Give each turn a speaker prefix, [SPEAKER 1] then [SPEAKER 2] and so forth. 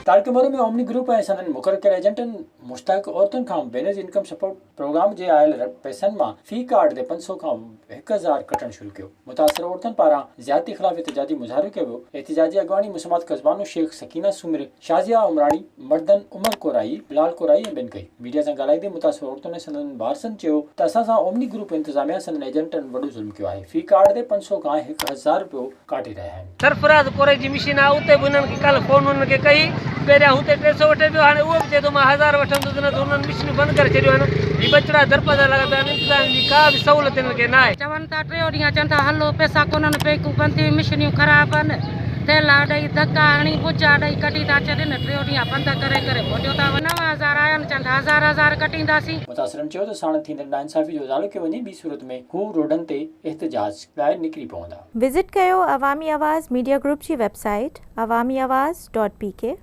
[SPEAKER 1] تعلقي Moro ۾ Omni group ۽ سندن مقرر ڪيل ايجنٽن مستحق عورتن کان بينظير انڪم سپورٽ پروگرام جي آيل پئسن مان في ڪارڊ تي 500 کان 1000 ڪٽڻ شروع ڪيو. متاثر عورتن پاران زيادتي خلاف احتجاجي مظاهرو ڪيو ويو. احتجاجي اڳواڻي مسمات قزبانو شيخ، سڪينه سومري، شازيه عمراڻي، مردن عمر ڪورائي، بلال ڪورائي ۽ ٻين ڪئي. ميڊيا سان ڳالهائيندي متاثر عورتن ۽ سندن وارثن چيو ته اسان سان اومني گروپ انتظاميا سندن ايجنٽن وڏو ظلم ڪيو آهي، في ڪارڊ تي 500 کان 1000 رپيو ڪاٽي رهيا آهن.
[SPEAKER 2] سرفراز ڪورائي جي مشين آهي اتي به انهن کي ڪالهه فون انهن کي ڪئي پهريان هتي 300 وٺي پيو هاڻي اهو به چئي ٿو مان هزار وٺندس نه ته انهن مشينون بند ڪري ڇڏيون آهن هي ٻچڙا درپدر لڳا پيا آهن انتظاميا جي ڪا به سهولت هنن کي ناهي.
[SPEAKER 3] چون ٿا ٽيون ڏينهن اچن ٿا هلو پئسا ڪونهن بينڪون بند ٿي مشينيون خراب آهن ٿيلها ڏئي ڌڪا هڻي بجا ڏئي ڪڍي ٿا ڇڏين ٽيون ڏينهن پنڌ ڪري ڪري موٽيو ٿا وڃن 9000 آيا آهن چون ٿا هزار هزار ڪٽينداسين.
[SPEAKER 1] متاثرن چيو ته ساڻن ٿيندڙ ناانصافي جو ازالو ڪيو وڃي ٻي صورت ۾ هو روڊن تي احتجاج لاء نڪري پوندا.
[SPEAKER 4] وزٽ ڪيو عوامي آواز ميڊيا گروپ جي website Awami Awaz dot P K.